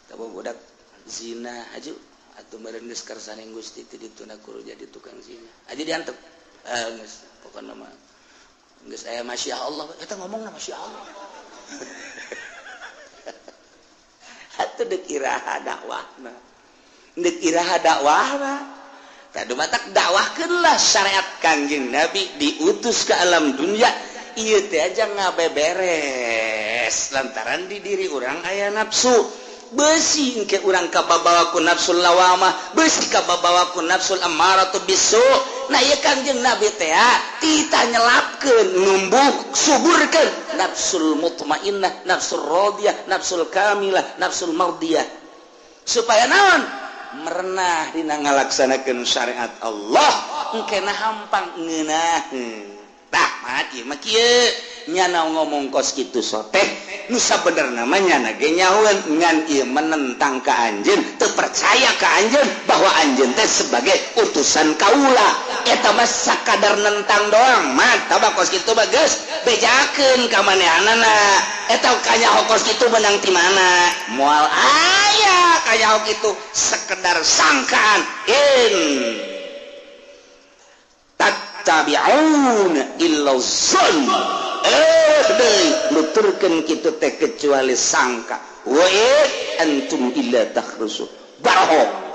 Tah budak zina aju atuh meureun geus kersaning Gusti ti dituna kudu jadi tukang zina. Aja diantep. Geus pokona mah geus aya masya Allah, eta ngomongna masya Allah. Atuh deuk iraha dakwahna. Deuk iraha dakwahna. Tah dumatak dakwahkeunlah syariat Kangjeng Nabi diutus ke alam dunia. Ieu teh aja ngabeberes lantaran di diri urang aya nafsu. Besi engke urang kababawa ku nafsul lawamah, besi kababawa ku nafsul amaratu bisu. Nah ieu Kangjeng Nabi teh tita nyelapkeun, numbuh, suburkeun nafsul mutmainnah, nafsul radiyah, nafsul kamilah, nafsul mardiyah. Supaya naon? Merenah dina ngalaksanakeun syariat Allah, engkena hampang ngeunaheun. Tah mah ieu mah kieu nyana ngomong kos kitu soteh nu sabenerna mah nyana ge nyahoeun ngan ieu menentang ka anjeun, teu percaya ka anjeun bahwa anjeun teh sebagai utusan kaula. Eta mah sakadar nentang doang mah tah kos kitu mah geus bejakeun ka manehanana. Eta kanyaho kos kitu meunang ti mana? Moal aya kanyaho kitu sekedar sangkaan. In tattabi'un illa zon. Deui nuturkeun kitu teh kecuali sangka. Wa antum illa takhrusu. Barahong.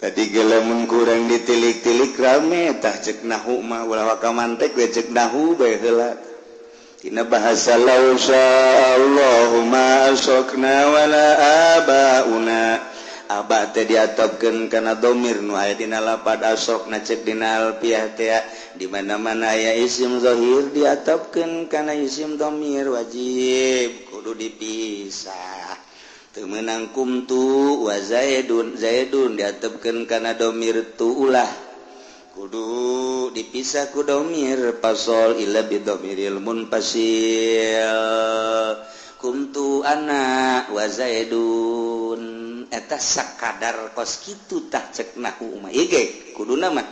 Tadi gelamun kurang ditilik-tilik rame tah cek nahu mah ulah waka mantek we cek nahu bae heula. Tina bahasa law sya'allahu ma asrakna wala abauna. Abah teh diatopkeun kana domir nu aya dina lapad asrokna cek dina alfiah teh di mana-mana aya isim zahir diatopkeun kana isim domir wajib kudu dipisah. Teu meunang kumtu wa zaidun, zaidun diatopkeun kana domir tu ulah kudu dipisah ku domir pasol illa bi domiril munfasil. Kumtu ana wa zaidun eta sakadar kos kitu tah cek nahu mah ieu ge kuduna mah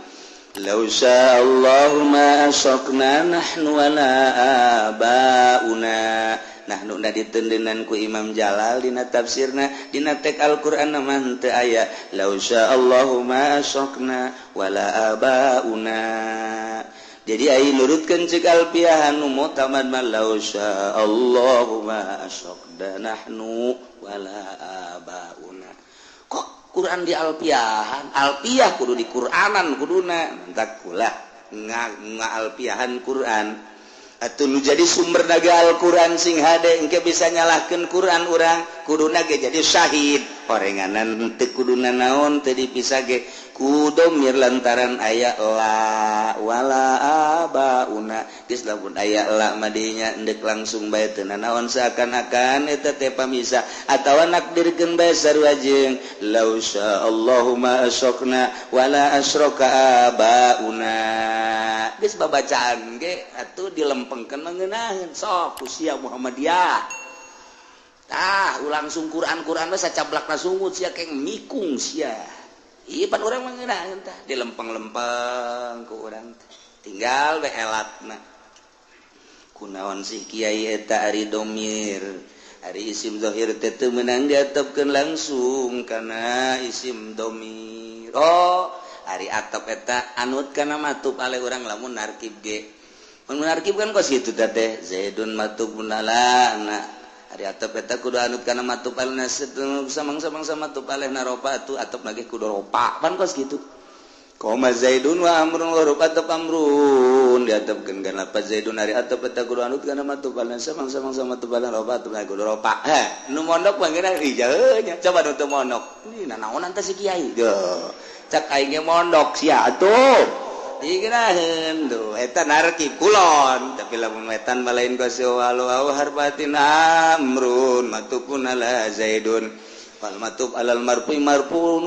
law sya'allahu ma asrakna nahnu wala abauna. Nahnu na ditendenan ku Imam Jalal dina tafsirna dina tek Al-Qur'an mah henteu aya law sya'allahu ma asrakna wala abauna. Jadi ai nurutkeun cek alfiah anu mutamad mah law sya'allahu ma asrakna nahnu wala abauna. Kok Quran di alfiahan? Alfiah kudu di Qur'anan kuduna. Mantak kula Ngaalpiahan Quran atuh nu jadi sumber naga Al-Quran sing hade engke bisa nyalahkeun Quran urang kuduna ge jadi syahid horenganan teu kuduna naon teu dipisah ge ku domir lantaran aya la wala abauna geus lamun aya la madinya endek langsung bae teu nanaon seakan-akan eta teh pamisa atawa nakdirkeun bae sarua jeung law sya'allahu ma asyrokna wala asyraka abauna geus babacaan ge atuh dilempengkeun mangeunaheun sok ku sia Muhammadiyah tah langsung Quran-Quran mah sacablakna sungut sia keng mikung sia. Iya pan urang mangeunaheun tah dilempeng-lempeng ku urang tinggal we elatna kunaon sih kiai eta ari domir ari isim zahir teh teu meunang diatopkeun langsung kana isim domir. Oh ari atop eta anut kana matub ale urang lamun narkib ge mun narkib kan kos kitu teh zaidun matubun ala na ari atop eta kudu anut kana matub alna samang-samang matub alehna ropa atuh atop lagi kudu ropa pan kos kitu koma zaidun wa amrun wa rupa atop amrun diatopkeun kana lafaz zaidun ari atop eta kudu anut kana matub alehna samang-samang matub alehna ropa atuh kudu ropa. Heh nu mondok mah geuna ijauh nya coba nu teu mondok ini nanaonan teh si kiai deuh cak aing ge mondok sia atuh digeraheun tuh eta narkib kulon tapi lamun wetan balain kos walu au harbatin amrun matupun ala zaidun wal matub alal marfu marfuun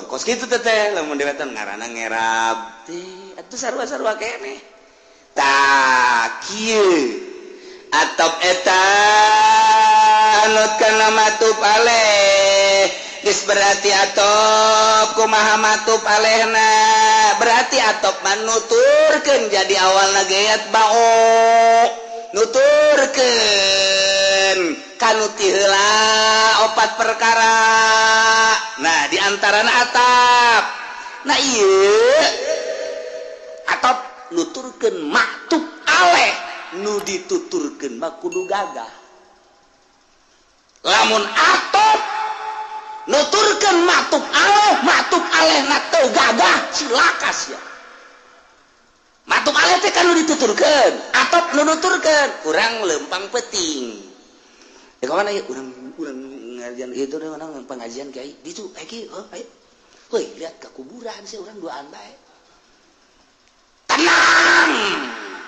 kos kitu teh lamun di wetan ngaranna ngerab teh atuh sarua-sarua keneh tah kieu atop eta anut kana matub aleh geus berarti atop kumaha matub alehna berarti atop manuturkeun jadi awalna gayat bao nuturkeun kanu ti heula opat perkara. Nah di antarana atap nah ieu atop nuturkeun maktub aleh nu dituturkeun mah kudu gagah lamun atop nuturkeun matub aleh na teu gagah cilaka sia. Matub aleh teh kan nu dituturkeun atop nu nuturkeun urang lempang peuting ya ka mana ieu urang ngajian itu deh mana pengajian kiai ditu kiai oh ayo heuy lihat ke kuburan sih urang duaan bae tenang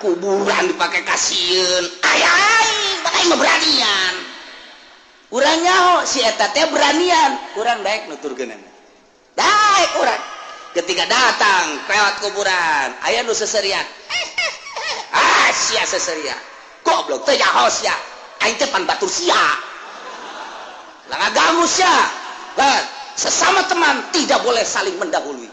kuburan dipake kasieun aya aing bakal mah beranian urang nyaho si eta teh beranian urang daek nuturkeunana daek urang ketika datang lewat kuburan aya nu seserian ah sia seserian goblok teh nyaho sia aing teh pan batur sia lah ngaganggu sia. Sesama teman tidak boleh saling mendahului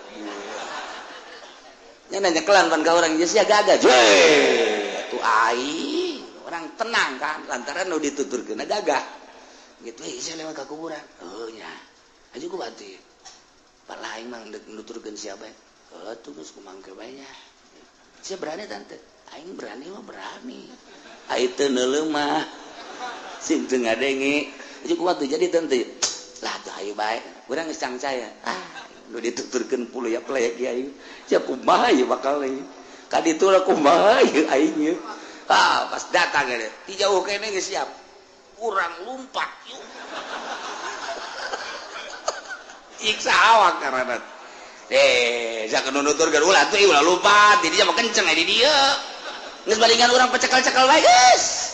nya nanya kelan pan ka urang sia gagah atuh aing orang tenang kan lantaran nu dituturkeunna gagah gitu eh saya lewat ke kuburan oh nya aja ku batin pak lain mah nuturkeun siapa oh tuh geus kumangke bae nya sia berani tante aing berani mah berani aing teu neuleuh mah sing teu ngadenge aja ku batu jadi tante lah tuh ayo bae urang geus cangcaya ah nu dituturkeun puluh ya plek kiai sia kumaha ieu bakal ieu ka ditu lah kumaha ieu aing ieu ah pas datang ge ti jauh kene geus siap kurang lumpat yuk siksa awak karena jangan nuturkeun ulah tuh ulah lumpat di dia mah kenceng di dia geus balingan urang pecekel-cekel bae geus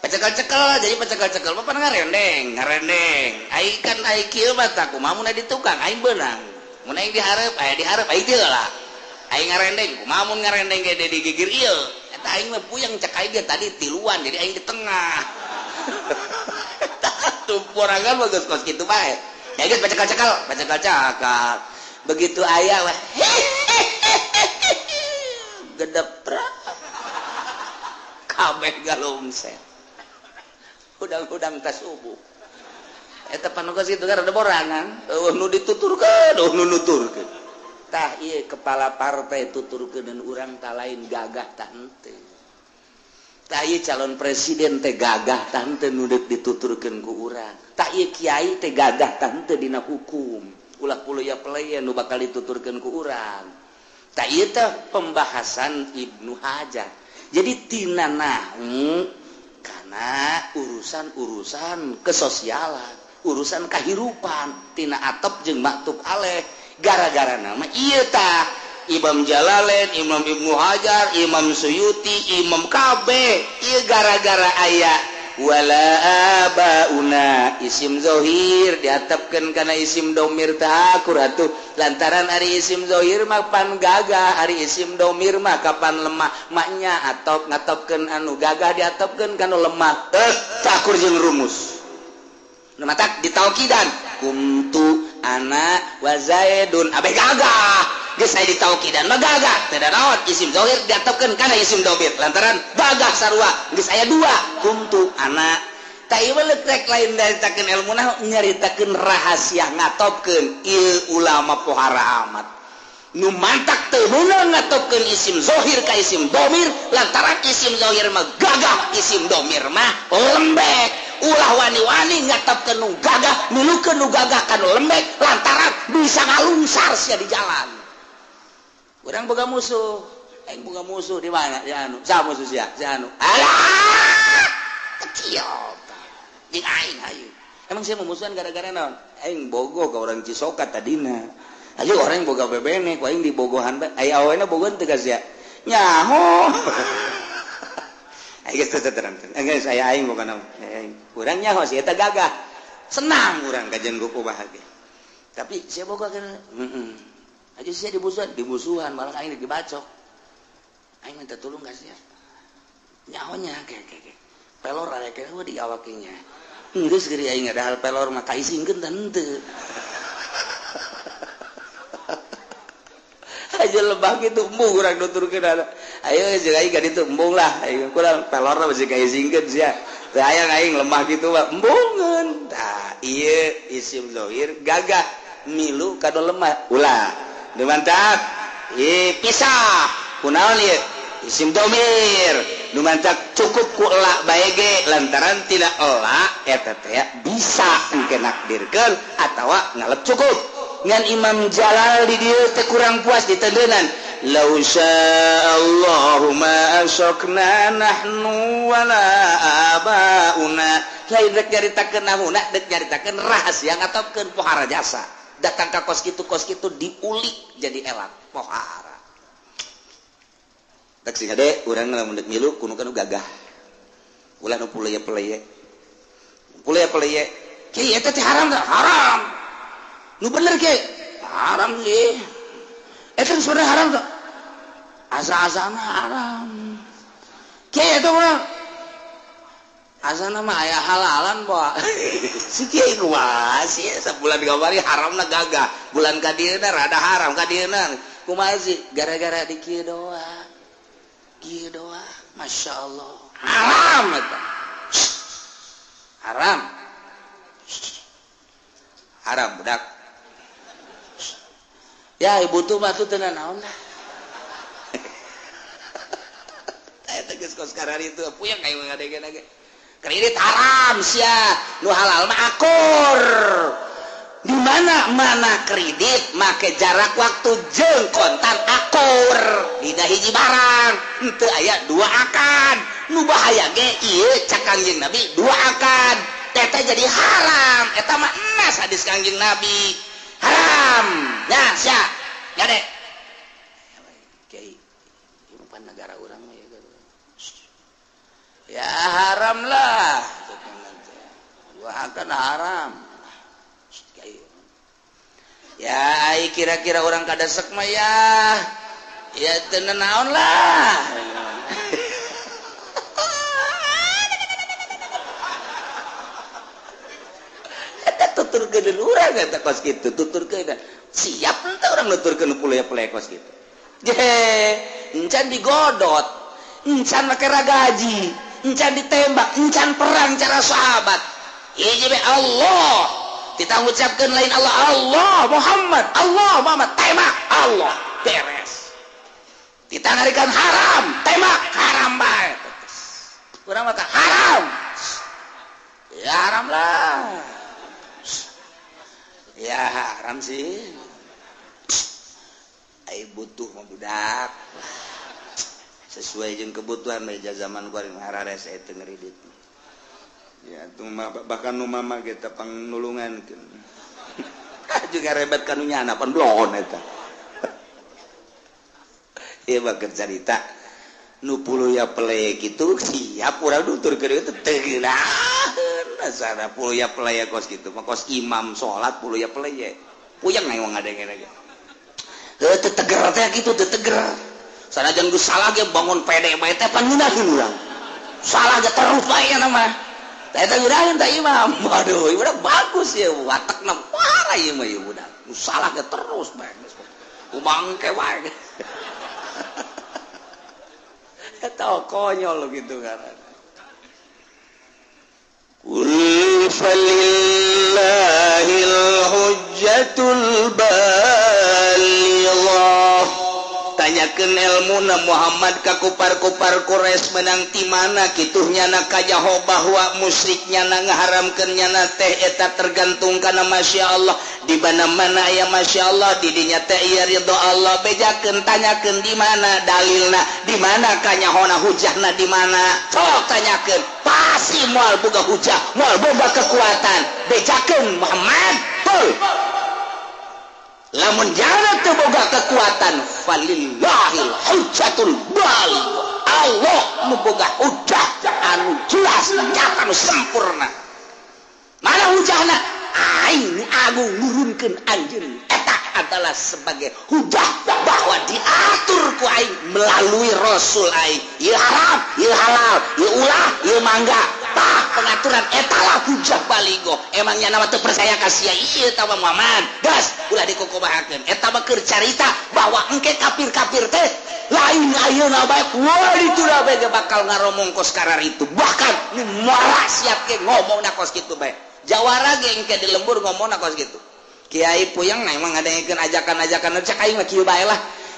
pecekel-cekel jadi pecekel-cekel mah pan ngarendeng ngarendeng aing kan aing kieu mah tah kumaha mun di tukang aing beunang mun aing dihareup aya dihareup aing teu lah aing ngarendeng kumaha mun ngarendeng ge di gigir ieu eta aing mah puyeng cek aing ge tadi tiluan jadi aing di tengah tumpurangan bagus kos kitu bae ya geus pecekel-cekel pecekel-cekel begitu aya weh gedeprak kabeh galungset udang-udang tas subuh eta pan kos kitu kan ada borangan eueuh nu dituturkeun eueuh nu nuturkeun tah ieu kepala partai tuturkeun dan urang ta lain gagah tah henteu tah ieu calon presiden teh gagah tah henteu nu deuk dituturkeun ku urang tah ieu kiai teh gagah tah henteu dina hukum ulah puluh ya pelayan nu bakal dituturkeun ku urang. Tak ieu teh pembahasan Ibnu Hajar. Jadi tina nahwu kana urusan-urusan kesosialan, urusan kahirupan tina atop jeung maktub aleh gara-gara nama ieu tah Imam Jalalain, Imam Ibnu Hajar, Imam Suyuti, Imam KB ieu gara-gara aya wala abauna isim zohir diatepkeun kana isim domir teh akur atuh lantaran ari isim zohir mah pan gagah ari isim domir mah kapan lemah maknya atop ngatopkeun anu gagah diatepkeun kana lemah takur jeung rumus nu matak ditaukidan kumtu ana wa zaidun abeh gagah geus aya ditaukidan mah gagah teu naon isim zohir diatepkeun kana isim domir lantaran gagah sarua geus aya dua kumtu ana ta ieu rek lain nyaritakeun ilmu nah nyaritakeun rahasia ngatopkeun ieu ulama pohara amat nu mantak teu meunang ngatopkeun isim zohir ka isim domir lantaran isim zohir mah gagah isim domir mah lembek ulah wani-wani ngatopkeun nu gagah milukeun nu gagah ka nu lembek lantaran bisa ngalungsar sia di jalan. Urang boga musuh, aing boga musuh di mana? Si anu, sa musuh sia, si anu. Alah, kecil. Jeung aing hayu. Emang sia memusuhan gara-gara naon? Aing bogoh ka urang Cisoka tadina. Ayo orang boga bebene, ku aing dibogohan bae. Aya awena bogohan teu ka sia. Nyaho. Aing geus teu terang. Geus aya aing boga naon? Aing. Urang nyaho sia eta gagah. Senang urang kajian buku bahagia. Tapi sia boga kana. Heeh. Aja sia dimusuhan malah aing dibacok. Aing minta tolong ka sia. Nyahonya ke. Pelor aya keneh di awaknya. Geus geuri aing ada hal pelor mah kaisingkeun tah henteu. Aja lebah kitu embung urang nuturkeun. Ayo jeung aing ka ditu embung lah. Aing kurang pelorna masih kaisingkeun sia. Teu hayang aing lemah kitu mah embungeun. Tah ieu isim zohir gagah milu ka lemah. Ulah. Mantap, pisah kunaon ieu isim domir nu mantap cukup ku elak bae ge lantaran tidak elak eta teh bisa engke nakdirkeun atawa ngalep cukup ngan Imam Jalal di dieu teh kurang puas ditendenan law sya'allahu ma asykna nahnu wala abauna lain rek nyaritakeun nahuna rek nyaritakeun rahasia ngatopkeun pohara jasa datang ke kos kitu diulik jadi elat pohara tak sing ade urang lamun deuk milu kudu kanu gagah ulah nu puleye-peleye puleye-peleye kieu eta teh haram teh haram nu bener kieu haram sih eta sebenarnya haram teh asa-asana haram kieu eta mah asana mah aya halalan boa si kieu kumaha sih sabulan kamari haramna gagah bulan ka dieuna rada haram ka dieuna kumaha sih gara-gara di kieu doang masyaallah haram eta haram haram budak ya ibu tuh mah tuh teu naon lah eta geus kos karari itu puyeng aing ngadege-nage kredit haram sia nu halal mah akur di mana mana kredit make jarak waktu jeung kontan akur dina hiji barang henteu aya dua akad nu bahaya ge ieu cak Kangjeng Nabi dua akad teh jadi haram eta mah emas hadis Kangjeng Nabi haram nya sia gade kiai ieu pan negara urang mah ya haram lah dua akan haram ya kira-kira orang kadasek mah ya ya teu naon lah eta tuturkeun urang eta kos kitu tuturkeun siap henteu urang nuturkeun pulaya-pulaya kos kitu je encan digodot encan make ragaji encan ditembak encan perang cara sahabat ieu be Allah kita ngucapkeun lain Allah Allah Muhammad Allah Muhammad tembak Allah beres kita ngarikan haram tembak haram bae urang mah haram ya haram lah ya haram sih Ai butuh mah budak. Sesuai jeung kebutuhan meja zaman kuari harares eta ngeridit. Ya tuh bahkan nu mama ge teh pangnulungan. Juga rebet ka nu nyana pan blon eta. Ieu mah keur carita nu puluya pelek kitu siap urang nuturkeun ieu teh teu geunaheun asana puluya pelek kos kitu mah kos imam salat puluya pelek puyeng aya ngadengena ge. Heuh teu teger teh kitu teu teger. Sanajan geus salah ge bangun pede bae teh pan ngeunaheun urang. Salah ge terus bae nya mah. Tah eta ngeunaheun tah imam. Waduh, ieu budak bagus ieu watakna parah ieu mah ieu budak. Nu salah ge terus bae geus. Kumangke wae. Eta konyol gitu karena. Qul falillahil hujjatul balighah. Tanyakeun ilmuna Muhammad ka kupar-kupar Quraisy menang ti mana kitu nyana kajaho bahwa musyrik nyana ngaharamkeun nyana teh eta tergantung kana Masya Allah. Di mana-mana aya Masya Allah di dinya teh ieu ridho Allah. Bejakeun tanyakeun di mana dalilna, di mana kanyahona hujahna di mana. Sok tanyakeun pasti moal boga hujah, moal boga kekuatan. Bejakeun Muhammad tul. Lamun jana teu boga kekuatan falillahil hujjatul balighah. Allah nu boga hujah anu jelas nyata nu sempurna. Mana hujahna? Aing agung nurunkeun anjeun. Eta adalah sebagai hujah bahwa diatur ku aing melalui rasul aing. Ieu haram, ieu halal, ieu ulah, ieu mangga. Tah pengaturan eta lah hujah baligo. Emangnya nama teu percaya ka sia ieu tah Muhammad. Gas ulah dikokobahakeun. Eta mah keur carita bahwa engke kafir-kafir teh lain ayeuna bae kuari ditu bae ge bakal ngaromong kos karar itu. Bahkan nu moal siap ge ngomongna kos kitu bae. Jawara ge engke di lembur ngomongna kos kitu. Kiai puyeng nah emang ngadengekeun ajakan-ajakan cek aing mah kieu bae lah.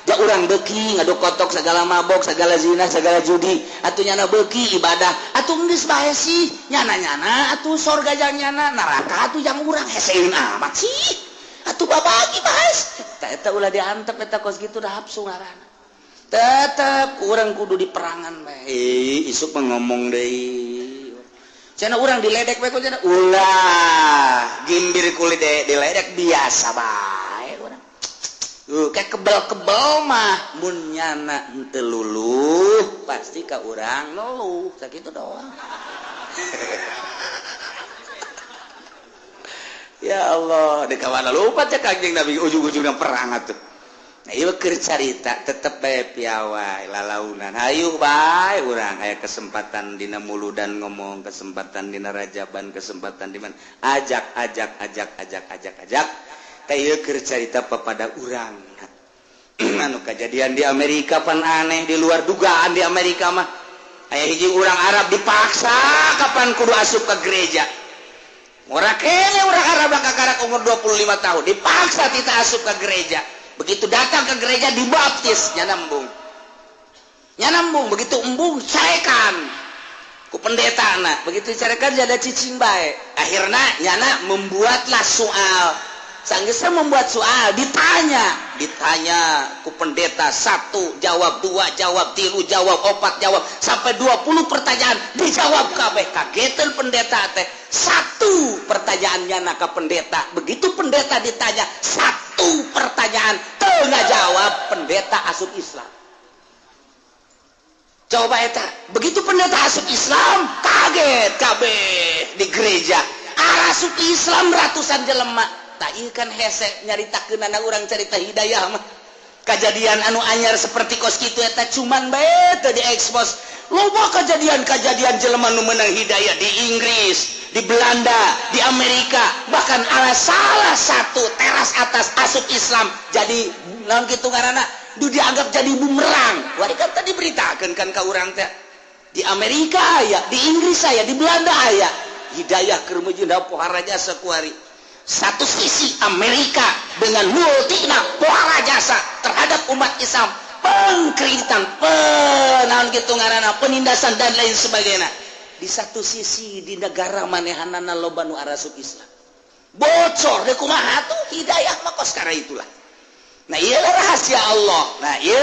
Ja urang beuki ngaduk kotok segala mabok segala zina segala judi atuh nyana beuki ibadah atuh geus bae sih nyana-nyana atuh sorga jang nyana neraka atuh jang urang heseun amat sih atuh babagi bae tah eta ulah diantep eta kos kitu da hapsu ngaranna tetep urang kudu diperangan bae isuk mah ngomong deui cenah urang diledek bae cenah ulah gimbir kulit diledek biasa bae urang. Kayak kebel-kebel mah mun nyana henteu luluh pasti ka urang ngeluh sakitu doang. Ya Allah, di kawana lupa cek Kanjeng Nabi ujung-ujungna perang atuh. Nah, ieu keur carita tetep bae piawai lalaunan. Hayu bae urang aya kesempatan dina muludan ngomong, kesempatan dina rajaban, kesempatan di mana ajak ajak ajak ajak ajak ajak. Teh ieu keur carita papada urang. Anu kajadian di Amerika pan aneh, di luar dugaan di Amerika mah. Aya hiji urang Arab dipaksa kapan kudu asup ke gereja. Ora kene urang Arab kakarak umur 25 tahun dipaksa tita asup ke gereja. Begitu datang ke gereja dibaptis nyana embung. Nyana embung begitu embung carekan ku pendetana. Begitu carekan jada cicing bae. Akhirna nyana membuatlah soal. Sanggeusna membuat soal, ditanya ku pendeta 1 jawab 2 jawab 3 jawab 4 jawab sampai 20 pertanyaan dijawab kabeh. Kageteun pendeta teh. 1 pertanyaannya na ka pendeta. Begitu pendeta ditanya 1 pertanyaan teu ngajawab, pendeta asup Islam. Coba eta, begitu pendeta asup Islam kaget kabeh di gereja. Asup Islam ratusan jelema. Tak ieu kan hese nyaritakeun anak urang carita hidayah mah. Kajadian anu anyar seperti kos kitu eta cuman bae teu diekspos. Loba kejadian-kejadian jelema nu meunang hidayah di Inggris, di Belanda, di Amerika, bahkan ala salah satu teras atas asup Islam jadi naon kitu ngaranna du dianggap jadi bumerang. Wari kan tadi beritakeun kan ka urang teh. Di Amerika aya, di Inggris aya, di Belanda aya. Hidayah keur meujeuh pohara jasa kuari. Satu sisi Amerika dengan multina pohara jasa terhadap umat Islam, pengkreditan, penaon kitu ngaranna, penindasan dan lain sebagainya. Di satu sisi di negara manehanana loba nu arasup Islam. Bocor deh kumaha tuh hidayah mah kos kara itulah. Nah, ieu rahasia Allah. Nah, ieu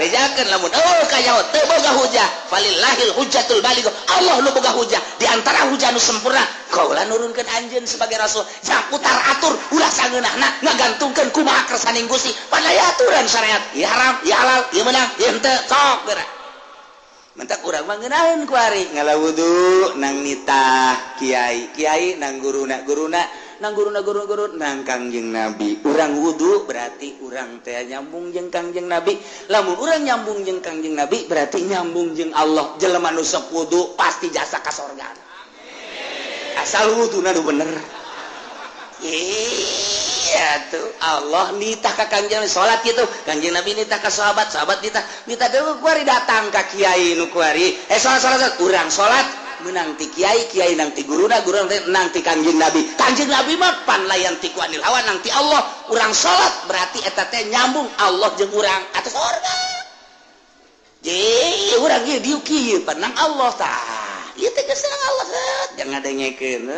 bejakeun lamun oh kanyaho teu boga hujah, falillahil hujjatul balighah. Allah nu boga hujah. Di antara hujah nu sempurna, kaula nurunkeun anjeun sebagai rasul. Jang putar atur ulah sangeunahna ngagantungkeun kumaha kersaning Gusti. Padahal aturan syariat, ieu haram, ieu halal, ieu meunang, ieu henteu, sok geura. Mentak urang mah ngeunaheun ku ari ngala wudu nang nitah kiai, kiai nang guruna, guruna nang guruna, guru guru nang Kangjeng Nabi. Urang wudu berarti urang teh nyambung jeung Kangjeng Nabi. Lamun urang nyambung jeung Kangjeng Nabi berarti nyambung jeung Allah. Jelema nu sok wudu pasti jasa ka sorga. Asal wuduna nu bener. Iya tuh Allah nitah ka Kangjeng Nabi salat kitu, Kangjeng Nabi nitah ka sahabat, sahabat nitah nitah deui kuari datang ka kiai nu kuari. Salat salat salat urang salat menang ti kiai, kiai nang ti guruna, guruna nang ti Kangjeng Nabi. Kangjeng Nabi mah pan layan ti kuanil hawa nang ti Allah. Urang salat berarti eta teh nyambung Allah jeung urang atas sorga. Jadi urang ieu dieu kieu pan nang Allah tah. Ieu teh geus nang Allah jangan ngadengekeun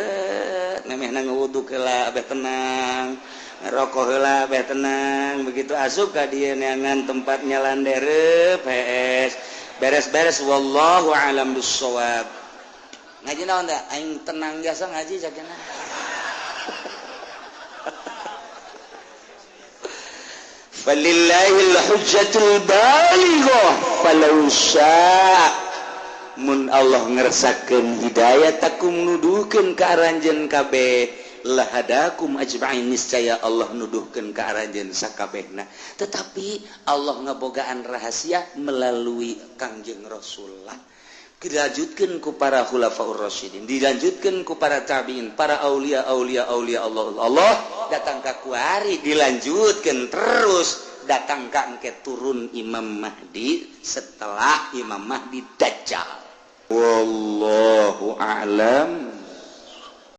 memehna ngawudu heula beh tenang, ngerokok heula beh tenang, begitu asup ka dieu neangan tempat nyalandere PS beres-beres wallahu alam bissawab. Ngaji naon teh aing tenang jasa ngaji sakena. Falillahil hujjatul balighah falau syaa mun Allah ngersakeun hidayah takum nuduhkeun ka aranjeun kabeh lahadakum ajma'in, niscaya Allah nuduhkeun ka aranjeun sakabehna. Tetapi Allah ngabogaan rahasia melalui Kangjeng Rasulullah, dilanjutkeun ku para khulafaur rasyidin, dilanjutkeun ku para tabi'in, para aulia aulia aulia Allah Allah datang ka kuari, dilanjutkeun terus datang ka engke turun Imam Mahdi setelah Imam Mahdi Dajjal. Wallahu a'lam.